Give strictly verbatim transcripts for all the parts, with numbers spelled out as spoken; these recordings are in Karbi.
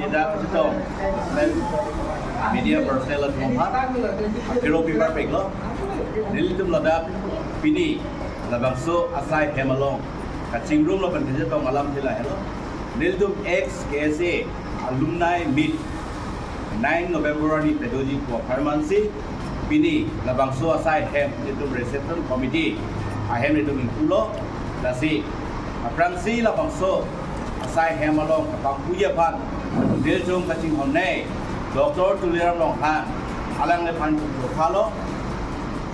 Ladak chetong, media personnel atum aphan, kero pipar peklo, nelitum ladak pini, labangso asai hem along kachingrum lapen kachetong alam ti lahelo. Nelitum ex K S A alumni meet nine November arni padoji pu apharmansi, pini labangso asai hem nelitum reception committee ahem nelitum ingpulo. Lasi aphrangsi labangso asai hem along kapangpuji aphan nelitum kachinghonnei Doctor Tuliram Ronghang alangliphan chokha lo,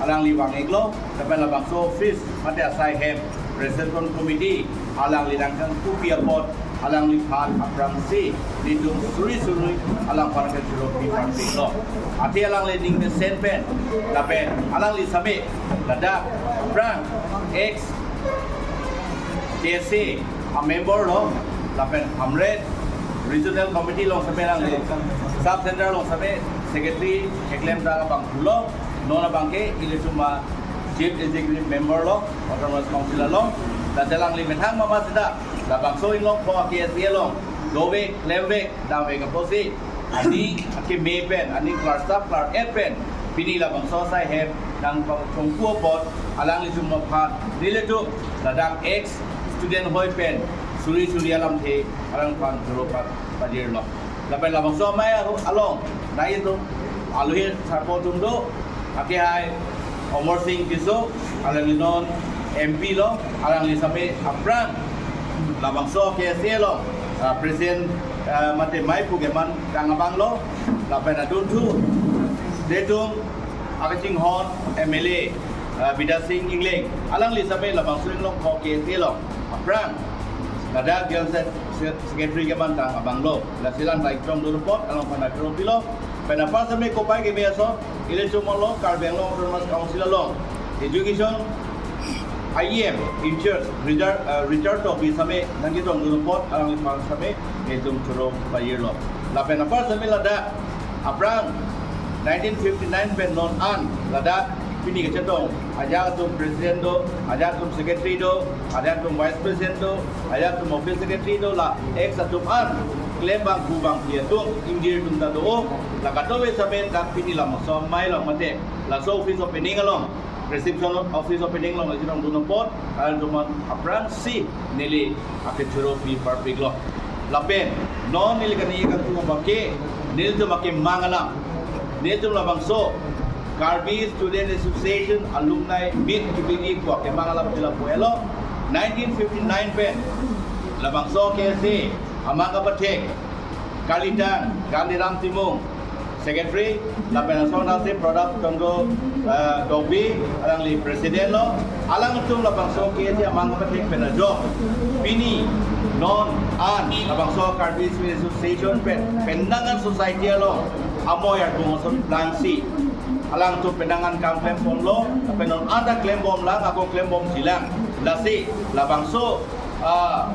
alangli vang-iklo, lapen labangso office mate asai hem reception committee alangli nangkangpupi apot alangliphan aphrangsi nelitum suri suri alangphan kachoro pipar peklo. Athe alangli ning mesen pen lapen alangli same ladak aphrang ex K S A a member lo, lapen Hamren regional committee along same alangli, sub center along same secretary keklem ta abang pulo, non abangke ilitum a chief executive member lo, Autonomous Council along, ta alangli methang mama seta labangso Inglongpho K S A along dovek klemvek damvek apotsi aning akeme pen, aning klar sap klar et pen pini labangso asai hem nangpangchongpu apot alanglitum aphan nelitum ladak ex student hoi pen suri suri alamthe alangphan choro pa- pajirlo. Lapen labangso amei ahu- along nai itu aluhi sarpo atum do, akehai Amar Sing Tisso, alangli non M P lo, alangli same aphrang labangso K S A along, ah, president, ah, mate maipu kemantang abang lo, lapen adunthu, nelitum akachinghon M L A, ah, Bidya Sing Engleng, alangli same labangso Inglongpho K S A along aphrang ladak General Se- Se- Secretary kemantang abang lo, lasi alang ta ingtong dun apot alangphan kachoro pilo. Pen apar same kopai keme ason, ilitum along Karbi Anglong Autonomous Council along education I E M in charge Richard, eh, Richard Tokbi same nangchetong dun apot alangliphan same nelitum choro pajirlo. Lapen apar same ladak aphrang nineteen fifty-nine pen non an ladak pini kachetong ajak atum president do, ajak atum secretary do, ajak atum vice president do, ajak atum office secretary do, la ex atum an klem bang ku bang pi atum ingjir atum ta do, la kadokave same dak pini labangso amei along mate laso office opening along, reception office opening along kachetong dun apot alangtum aphrangsi neli akachoro pipar peklo. Lapen non neli kani kangtung abangke nelitum akemang alam, nelitum labangso Karbi Student Association Alumni Meet kebidi pu akemang alam ti lapu helo. Nineteen fifty-nine pen labangso K S A amang kapathek Kalitang Gandhiram Timung, secretary, lapen asong dasi Pradap Chandra, eh, Tokbi, alangli president lo, alangtum labangso K S A amang kapathek pen ajok pini non an labangso Karbi Student Association pen penang an society along amoi arbung ason plangsi alangtum penang an kam klem ponlo, lapen non an ta klembom lang, ako klembomji lang, lasi labangso ah,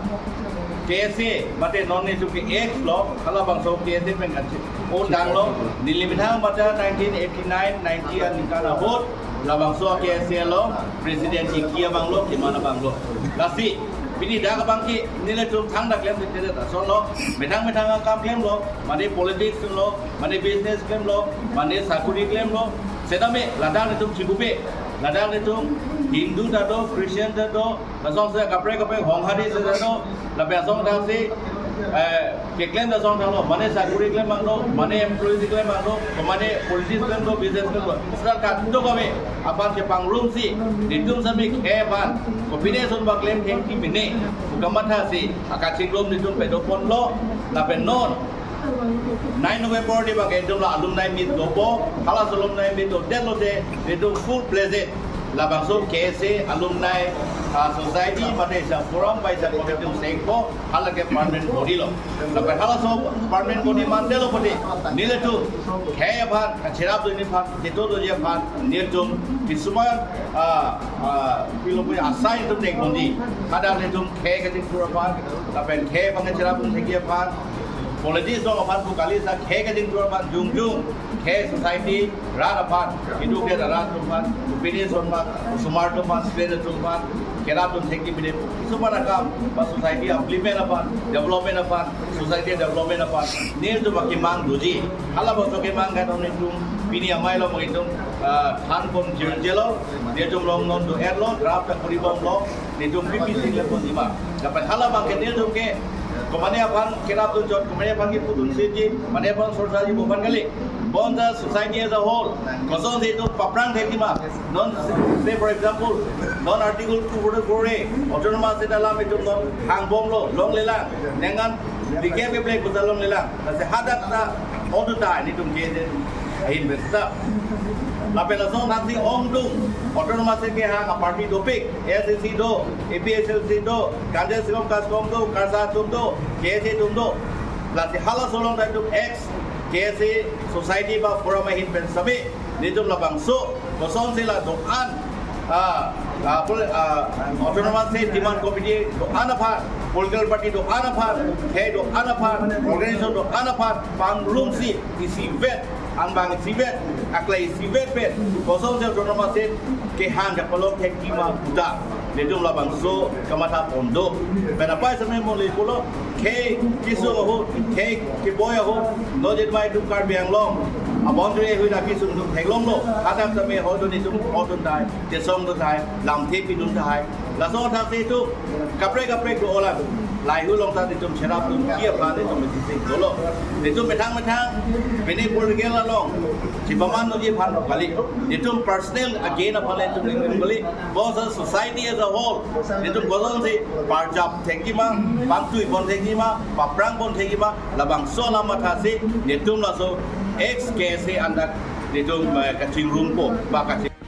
K S A, mate non nelitum ke ex lo, halabangso K S A pen kachi. O dang lo, neli methang mate nineteen eighty-nine ninety aningkan ahut, labangso K S A lo, president iki abang lo, keman abang lo. Lasi, pini dak abangke, nelitum thangta klem tete ta ason lo, methang methang akam klem lo, mane politics lo, mane business klem lo, mane sakuri klem lo, setame ladak nelitum chibupe, ladak nelitum Hindu ta do, Christian ta do, lason se kaprek kaprek Honghari se do, lapen asong ta si, eh, keklem ta asong ta lo, mane sakuri klem abang do, mane employee klem abang do, mane politics klem do, business klem do. Seta kadokave aphan chepangrumsi, nelitum same khei aphan, kopine ason ba klem thengpi mene, pu kamathasi, akachingrum nelitum pado ponlo, lapen non, nine November ni abangke nelitum la alumni meet dopo, halaso alumni meet dodet lote, nelitum full-fledged labangso K S A alumni, ah, society, mate isa forum ba isa committee atum sengpo, halake permanent body lo. Lapen halaso permanent body mandetlo pute, nelitum khei aphan, kacherap dunji aphan, kedo dunji aphan, nelitum kisuman, ah, ah, pilopi asai atum dengponji, kadang nelitum khei kachingthur aphan, lapen khei aphan kacherap dun thekji aphan, Politics along aphan pu kali, sa khei kachingthur aphan, jongjong khei society rat aphan, itum ke rat atum aphan, opinion atum aphan, osomar atum aphan, student atum aphan, kerap atum thekji pine, kisuman akam ba society upliftment aphan, development aphan, society development aphan nelitum akemang doji. Halabangso kemang kadon itum pini amei along itum, ah, thanpon jirjelo, nelitum along non do-etlo, draft ta kori bomlo, nelitum P P C le ponji ma. Lapen halabang ke nelitum ke komane aphan kerap dunchot, komane aphan kepu dunsetji, mane aphan sorsaji pu aphan kali. Bonta society as a whole kosonsi itum paphrang thekji ma. Non, say for example, non Article two forty-four A, autonomous state alam itum non hang bomlo, longlelang, ningkan dikep keplek puta longlelang. Lasi hadak ta ongdun tahai nelitum ke ahin pen ta. Lapen lason thaksi ongdung, autonomous state kehang aparty dopik, A S D C do, A P H L C do, Congress kom kas kom do, KASA atum do, K S A atum do. Lasi halaso along ta itum ex K S A society ba forum ahin pen sami nelitum labangso kosonsi la do-an, ah, ah, pol-, ah, autonomous state demand committee do-an aphan, political party do-an aphan, khei do-an aphan, organization do-an aphan pangrumsi isivet, angbong isivet, aklai isivet pen kosonsi autonomous state kehang kapalong thekji ma puta nelitum labangso kamatha pon do. Pen apei sami mo le pulo, khei kesung ahut, khei keboi ahut, non jit mai atum Karbi Anglong a-boundary ahut akesung atum theklonglo. Hadak sami ho do nelitum ho dun tahai, chesong dun tahai, lamthe pidun tahai. Laso thaksi itum kaprek kaprek do-olang. Lahei along ta nelitum cherapdunji aphan nelitum methang dolo. Nelitum methang methang pini political along chipaman doji aphan kali, nelitum personal again aphan nelitum ningdun kali. Bonta society as a whole nelitum kosonsi parjap thekji ma, pangtui pon thekji ma, paphrang pon thekji ma, labangso alam mathasi nelitum laso ex K S A andak nelitum, eh, kachingrumpo ba kaching